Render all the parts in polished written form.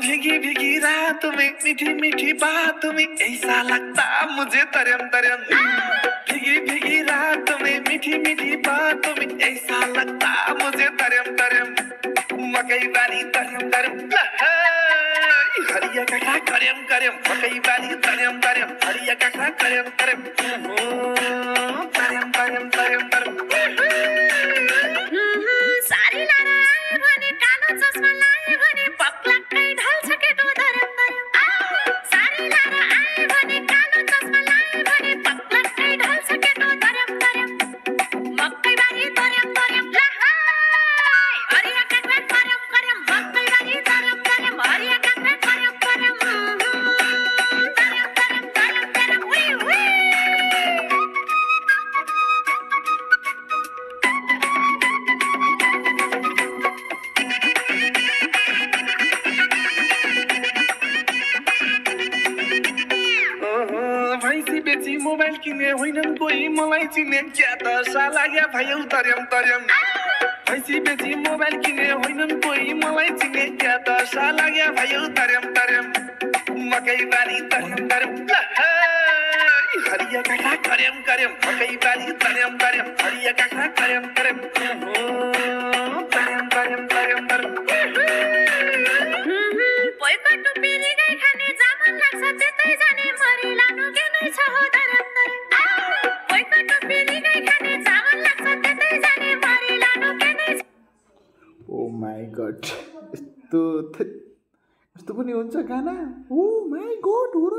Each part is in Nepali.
भीगी भीगी रातों में मीठी मीठी बातों में ऐसा लगता मुझे तरम तरम। भीगी भीगी रातों में मीठी मीठी बातों में ऐसा लगता मुझे तरम तरम। मकई बारी तरम तरम हरिया काका करम करम। मकई बारी तरम तरम हरिया काका करम करम। तरम तरम तरम तरम। सारी लारा आए भने कालो चस्मा लाए भने पक्लक्कै ढल्छ केटो धरम धरम। सारी लारा आए भने कालो चस्मा लाए भने पक्लक्कै ढल्छ केटो धरम धरम। मकै बारी धरम धरम लहाई हरिया काका करम करम। मकै बारी धरम धरम हरिया काका करम करम। धरम धरम धरम धरम उई उई। भैँसी बेची मोबाइल किने होइनन् कोही मलाई चिने क्या दशा लाग्या भयो तरम तरम। भैँसी बेची मोबाइल किने होइनन् कोही मलाई चिने क्या दशा लाग्या भयो तरम तरम। मकै बारी तरम तरम हरिया काका करम करम। मकै बारी तरम तरम हरिया काका करम करम। तरम तरम तरम तरम। पोइको टुप्पीरी गाई खाने जामन लाग्छ त्यतै जाने मरि लानु के नै छ हो धरम धरम। पोइको टुप्पीरी गाई खाने जामन लाग्छ त्यतै जाने मरि लानु के नै छ। ओ माई गड, यस्तो पनि हुन्छ गाना? ओ माई गड हो र।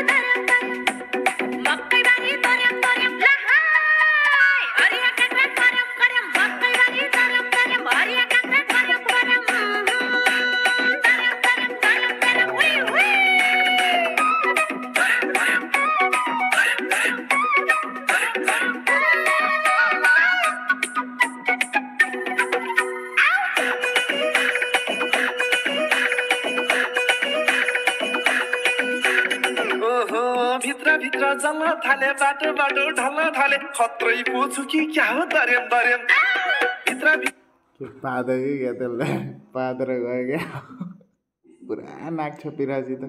धरम धरम मकै बारी धरम धरम लहाई हरिया काका करम करम। मकै बारी धरम धरम हरिया काका करम करम। धरम धरम धरम धरम उई उई। भित्र भित्र जल्न थाले बाटो बाटो ढल्न थाले खत्रै पो छु कि क्या हो तरम तरम। भित्र के पादो कि क्या त्यसलाई पादर गयो क्या पुरा नाक छ पिराजी त।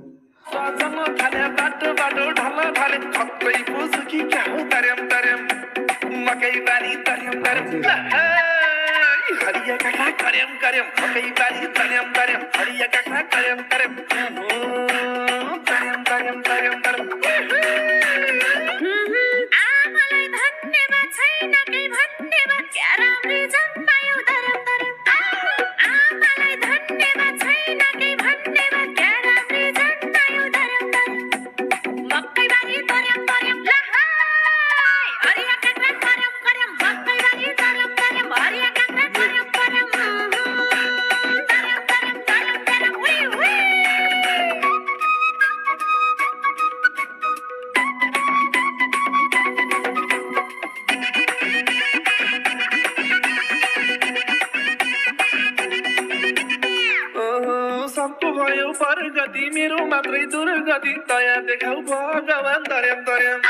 जल्न थाले बाटो बाटो ढल्न थाले खत्रै पो छु कि क्या हो तरम तरम। मकै बारी तरम तरम हरिया काका करम करम। मकै बारी तरम तरम हरिया काका करम करम। तरम तरम तरम तरम। आमालाई धन्यवाद छैन केही धन्यवाद क्या राम्री जन्मायो धरम धरम। आमालाई धन्यवाद छैन केही धन्यवाद क्या राम्री जन्मायो धरम धरम। मकै बारी धरम धरम लहाई हरिया काका करम करम। मकै बारी धरम धरम हरिया काका करम करम। धरम धरम धरम धरम उई उई। सबको भयो परगति मेरो मात्रै दुर्गति दया देखाउ भगवान तरम तरम।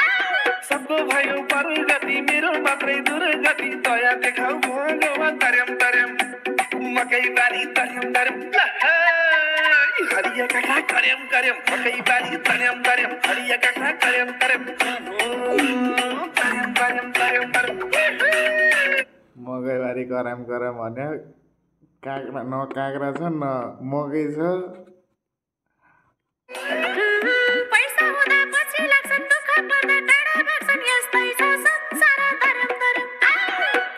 सबको भयो परगति मेरो मात्रै दुर्गति दया देखाउ भगवान तरम तरम। मकै बारी तरम तरम हरिया काका करम करम। मकै बारी तरम तरम हरिया काका करम करम। तरम तरम तरम तरम। मकैबारी करम करम भन्यो। काँक्रा न काँक्रा छ न मकै छ। पैसा हुँदा पछि लाग्छन् दुःख पर्दा टाढा भाग्छन् यस्तै छ संसार धरम धरम।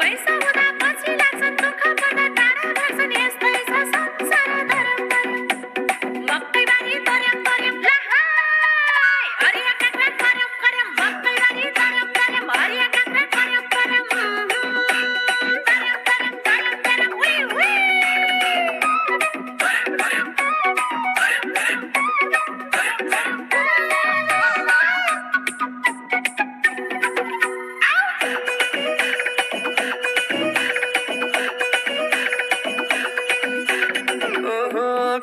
पैसा हुँदा पछि लाग्छन् दुःख पर्दा टाढा भाग्छन् यस्तै छ संसार धरम धरम। मकै बारी धरम धरम लहाई हरिया काका करम करम। मकै बारी धरम धरम हरिया काका करम करम। धरम धरम धरम धरम उई उई।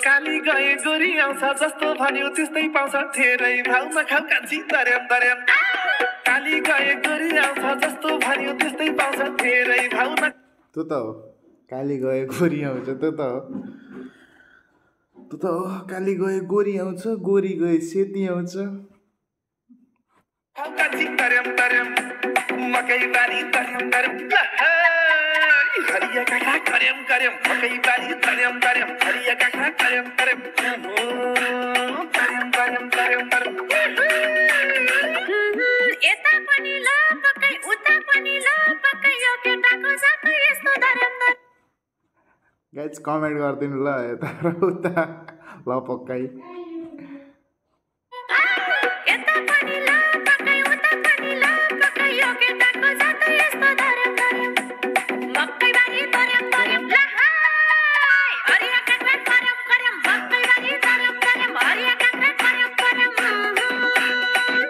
काली गए गोरी आउँछ जस्तो भन्यो त्यस्तै पाउँछ धेरै भाउमा खाउ कान्छी तरम तरम। काली गए गोरी आउँछ जस्तो भन्यो त्यस्तै पाउँछ धेरै भाउमा। त्यो त हो काली गए गोरी आउँछ त्यो त हो। त काली गए गोरी आउँछ, गोरी गए सेती आउँछ। काजी तरम तरम मकै बारी तरम तरम हरिया काका करम करम मकै बारी तरम तरम हरिया काका करम करम तरम तरम तरम तरम यता पनि ल पक्कै उता पनि ल पक्कै यो केटाको साथ यस्तो धरम धर गाइज कमेन्ट गरिदिनु ल यता र उता ल पक्कै। यता पनि ल पक्कै उता पनि ल पक्कै यो केटाको साथ यस्तो धरम धरम मकै बारी तरम तरम ल हाय हरिया काका करम करम मकै बारी तरम तरम हरिया काका करम करम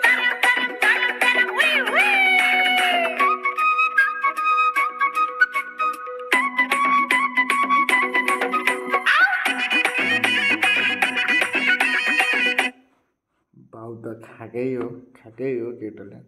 तरम तरम तरम तरम वी वी भाउ त खाएकै हो केटाले।